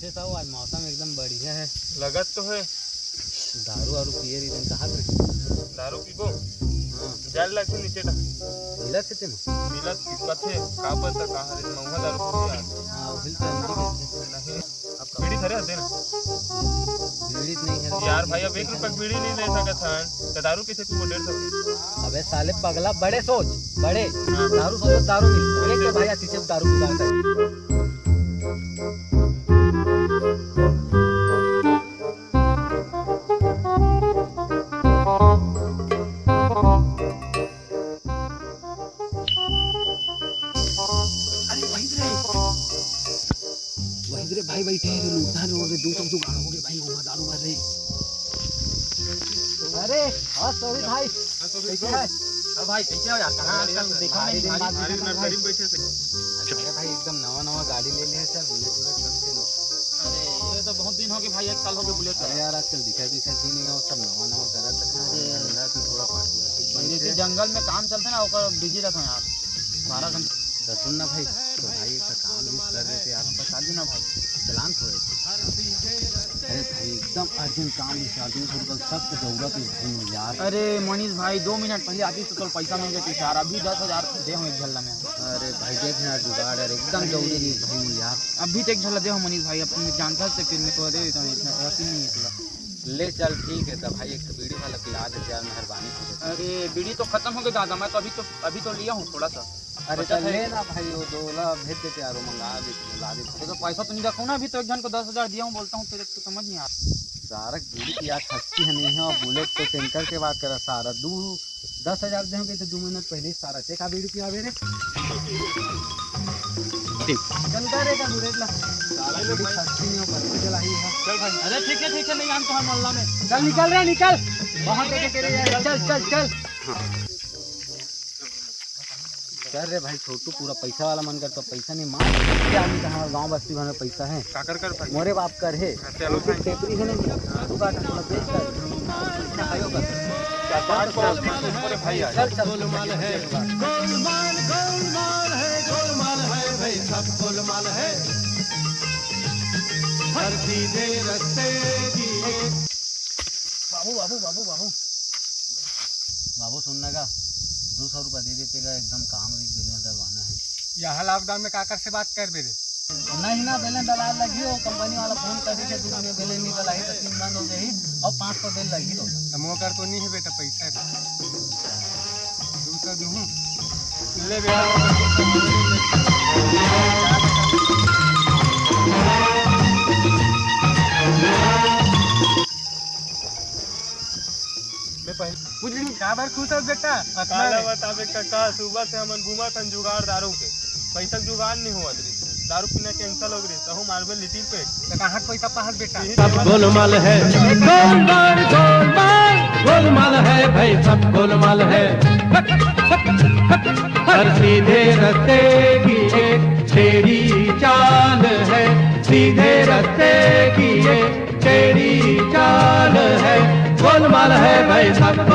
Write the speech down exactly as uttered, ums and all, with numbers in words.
ये तो आज मौसम एकदम बढ़िया है। लगत तो है। दारू वारू पिए रही दिन कहा थे? दारू पीबो? हाँ। जाए लगथे नीचे टा। मिलत हे तेन? मिलत कथे, का पता कहाँ रे, महुआ दारू पीबो यार। हाँ, वही तो हम भी कहते हैं। नहीं, अब बीड़ी धरे हते ना। बीड़ी तो नहीं है। यार भाई, अब एक रुपया के बीड़ी नहीं दे सकत हन, तो दारू कैसे पीबो डेढ़ सौ के? अबे साले पगला, बड़े सोच, बड़े। हाँ। दारू सोच, दारू मिल। एक तो भाई, अतिशय दारू पी जाता है। अरे वही रे, वही रे भाई, बैठे हैं रे, लूटना रे, और रे, दो सौ जुगाड़ हो गए भाई, वो दारू भर रहे। अरे हाँ, सॉरी भाई, कैसे है? हाँ भाई, कैसे हो यार? कहाँ आजकल देखा नहीं भाई। अरे भाई, एकदम नवा नवा गाड़ी ले लिया सर, बुलेट वुलेट सब। अरे, ये तो बहुत दिन हो गए भाई, एक साल हो गए बुलेट। अरे यार, आजकल दिखा दिखा जी नहीं हो, सब नवा नवा करत है। अरे। धंधा तो थोड़ा पार्टी वार्टी बंद ये है। जंगल में काम चलते ना, ओकर बिजी रहता हूँ यार, बारह घंटे। तो सुन ना भाई, तो भाई एक काम भी कर देते यार, हम बता दी ना भाई, चलान खोए। अरे भाई, एकदम अर्जेंट काम है, अर्जेंट थोड़ी बहुत सख्त जरूरत है भाई यार। अरे मनीष भाई, दो मिनट पहले आती तो तोर पैसा मांगे थे यार, अभी दस हजार दे हूँ एक झल्ला में। अरे भाई देख ना जुगाड़ यार, एकदम जरूरी है भाई यार। अभी तो एक झल्ला दे हूँ मनीष भाई, अब तुम जानता है फिर मैं तो दे देता हूँ, इतना रसीद नहीं है थोड़ा। ले चल ठीक है तब भाई, एक तो बीड़ी वाला पिला दे यार, मेहरबानी। अरे बीड़ी तो खत्म हो गई दादा, मैं तो अभी तो, अभी तो लिया हूँ थोड़ा सा। अरे बचत तो है। ले ना भाई, वो दो ला भेज देते यार, वो मंगा देते, ला देते। देखो पैसा तो नहीं रखो ना, अभी तो एक जन को दस हजार दिया हूँ, बोलता हूँ तेरे तो समझ नहीं आ रहा। सारा बीड़ी की यार सस्ती है नहीं है, और बुलेट तो टैंकर के बात करा सारा, दू दस हजार दे होंगे तो दो मिनट पहले ही सारा चेक आ बीड़ी की आवे रे। ठीक। चलता रहेगा बुलेट ला। सारा बीड़ी सस्ती नहीं हो, बस्ती चलाई है। चल भाई। अरे ठीक है, ठीक है, नहीं जानता हूँ मोहल्ला में। चल निकल रे, निकल। वहाँ देखे तेरे यार, चल, चल, चल। कर रे भाई छोटू, पूरा पैसा वाला मन कर, तो पैसा नहीं मार। क्या आदमी का हमारे गांव बस्ती भर में पैसा है? काकर कर भाई? मोरे बाप कर है। हाँ, चलो भाई। टेपरी है नहीं, तू का थोड़ा देख कर। चार पाँच को और भी पूरे भाई आ चल, चल। गोलमाल है, गोलमाल, गोलमाल है, गोलमाल है भाई, सब गोलमाल है। हर सीधे रस्ते की एक बाबू, बाबू, बाबू, बाबू। बाबू, सुनना का, दो सौ रुपया दे देते का, एकदम काम भी बैलेंस डलवाना है। यहाँ लॉकडाउन में काकर से बात कर बेरे? नहीं ना, बैलेंस डला लगी हो, कंपनी वाला फोन कर दीजिए, दो दिन बैलेंस नहीं डला है तो सिम बंद हो जाही और पाँच सौ बिल लगी हो। तो मोकर तो नहीं है बेटा, पैसा है। दो सौ दूँ। ले बेटा। मैं पहले बुझली, काबर खुश हस बेटा? काला बताबे कका, सुबह से हमन घूमत हन जुगाड़ दारू के, पैसा के जुगाड़ नहीं होवत रही, दारू पीना कैंसिल हो गई, तहु मारबे लिटिल पेट। तो कहाँ के पैसा पाहस बेटा? यही सब देवल गोलमाल है, गोलमाल, गोलमाल, गोलमाल है भाई, सब गोलमाल है। हर सीधे रस्ते की एक टेढ़ी चाल है, सीधे रस्ते की एक टेढ़ी चाल है, गोलमाल है भाई, सब